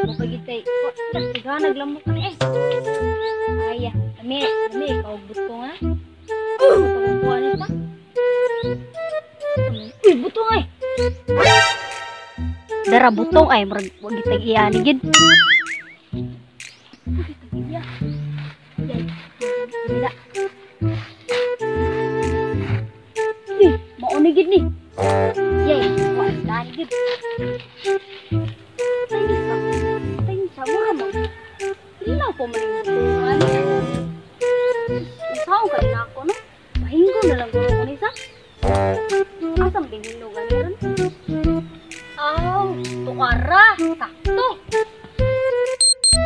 Mapagitay. Naghanag lamok ka ni eh. Ay, lami, lami, kaugbot ko nga. Pagkukuha nito. Uy, butong ay. Dara butong ay, murag wag itag iya ni gid. Iya. Iya. Uy, mao ni gid ni. Yay, wa dani gid. Tayo sa mura mo. Ilaw po man yung butungan. Usaw ka na ako, no? Pahinggo na lang ko ni sa. Asang bihinugan ron? Aw, tukara, sakto.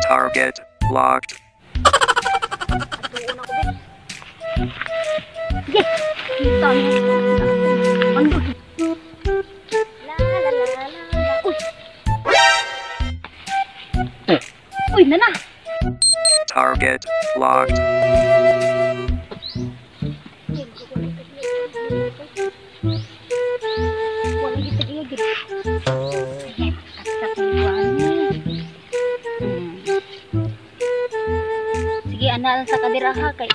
Target locked. Atuon ako, be. Yes! Kita niyo. Ando. La la la la la. Uy. Uy, nana. Target locked. Sige, ana lang sa kadira ha kay.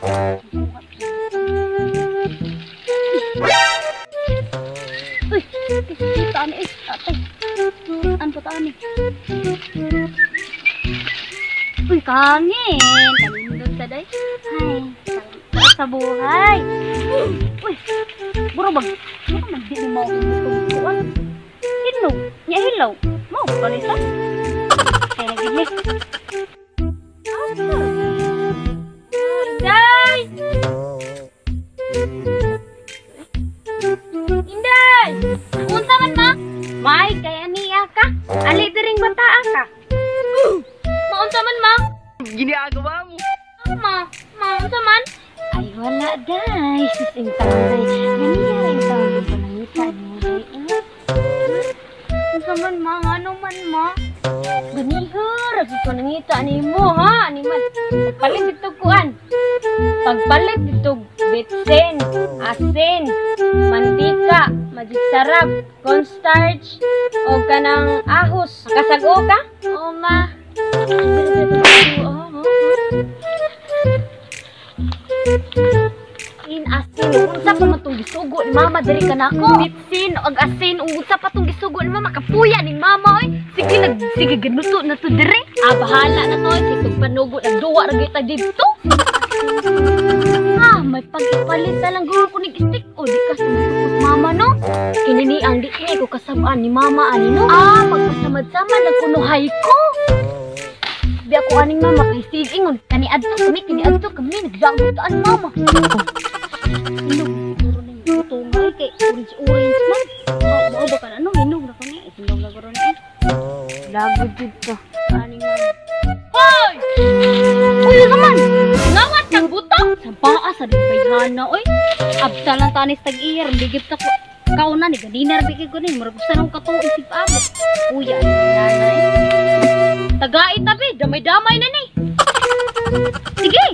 Uy, kita ni eh, atay. An pa ni? Uy, kangin. Kanindot ta day. Ay, sarap sa buhay. Uy, buro bag. Ano man di mo kuan? Hinog, nya hilaw. Mao pa ni sa. Kay nagigni. Inday! Inday! Unsa man ma? May kay aniya ka? Ali diring bataa ka. Maunsa man ma? Ginagawa mo. Ma, maunsa man? Ay wala day, sis intang day. Ganiya ra intang ko nangita mo day. Unsa man ma? Ngano man ma? Ganiha ra ko nangita nimo ha, animal. Pagpalit dito kuan. Pagpalit dito bitsin, asin, mantika, magic sarap, cornstarch, o kanang ahos. Kasago ka? Oo ma. In asin, unsa pa man tong gisugo ni mama diri kanako. Bitsin og asin, unsa pa tong gisugo ni mama, kapuya ni mama oy. Sige nag sige ginuto na to diri. Ah, bahala na to, sige panugo nagduwa ra gyud ta didto. Ah, may pag-ipalit na lang guro ko nig stick o di ka sumutukot mama no. Kini ni ang di kay ko kasabaan ni mama ani no. Ah, magpasamad-samad nagkunuhay ko. Bi ako aning mama kay sige ingon kani adto kami kini adto kami naglagot an mama. Hinog siguro ning butong ay kay orange orange man. Oh, mao ba kan ano hinog na kani? Hinog na guro ni. Lagot jud ka. Aning mama. Hoy! Uy, naman. Ngawat kang butong. Sa paa sa bayhana oy. Absa lang tanis tag-iyar, ligip ta ko. Kauna ni ganina ra bigay ko ni murag usa nang katuig sig paabot. Uya ni nanay. Tagait tabi, damay-damay na ni. Sige.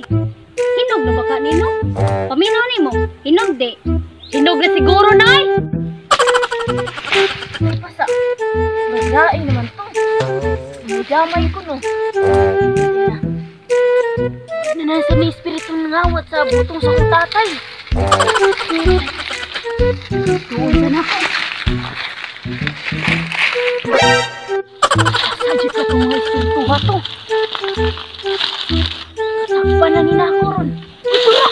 Hinog na ba ka nino? Paminaw nimo. Hinog di. Hinog na siguro nay. Pasa. Magain naman to. Damay ko no. Nanasa ni espiritu nangawat sa butong sa akong tatay. Tuon na na. Sadya ka kung mga espiritu ba to? Sakpan na nina ako ron. Ito na!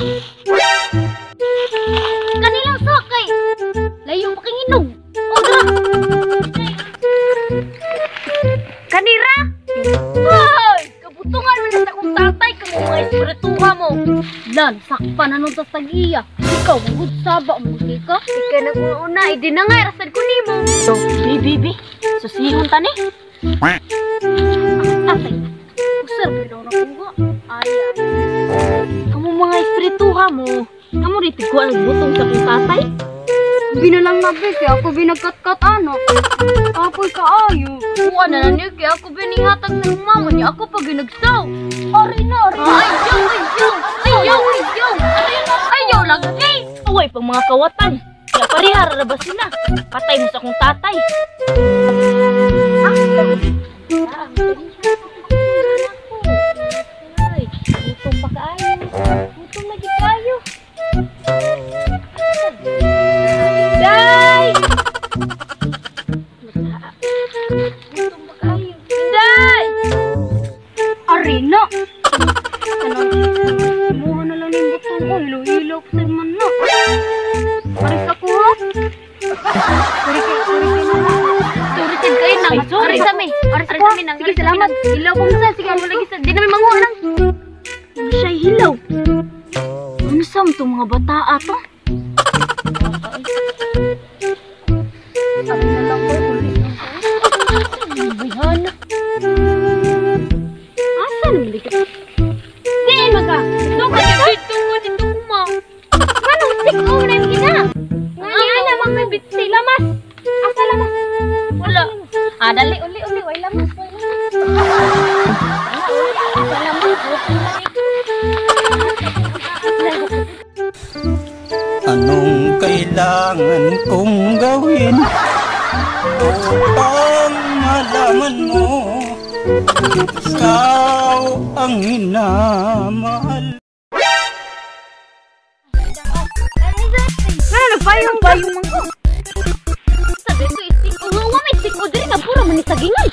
Kanilang sakay. Layo pa king hinog. O, dara. Kanira! Hoy! Kabutungan mo na sa akong tatay kang mga espirituha mo. Lan, sakpan na nun sa tagiya. Ikaw, mangud saba mo di ka. Ika na kung una, idi na nga, rasad ko nimo. So, bi, bi, susihon ta ni. Atay, usar ba na kuha? Ay, ay. Kamu mga espirituha mo, kamu di tigwa ang butong sa akong tatay. Binalang na be, kaya ako binagkat-kat ano. Apoy kaayo. Kuha na lang niyo, kaya ako binihatag sa akong mama niya, ako pag ginagsaw. Ari na, ari na. Ay, yaw, ay, yaw! Ay, yaw, ay, yaw! Ayaw lagi! Nagsuway pag mga kawatan. Kaya parihara ra ba sila? Patay mo sa akong tatay. Ay, gutom pa kaayo. Gutom na gid kaayo. Day! Gutom pa kaayo. Day! Arina! Ano? Muha na lang yung butong ko. Hilo-hilo ko sa man na. Paris ako ha? Sorry kay, sorry kay na. Sorry sad kayo nang. Sorry sa mi. Sorry sa mi nang. Sige, salamat. Hilaw ko sa. Sige, mo lagi sa. Di namin manguha lang. Ano siya hilaw? Ano sa itong mga bata ato? Ano na lang ko uli. Bayhana. Asa naman di ka? Diin maga. Dito ka dito ko dito ko ma. Manong stick o na yung gina. Nga na mga bitsi lamas. Asa lamas? Wala. Ah, dali uli uli way lamas. Way lamas. Asa lamas? Anong kailangan kong gawin upang malaman mo ikaw ang minamahal? Nga nagpayong bayong man ko. Sabi ko istik o nga may stick o diri nga puro man ni sagingan.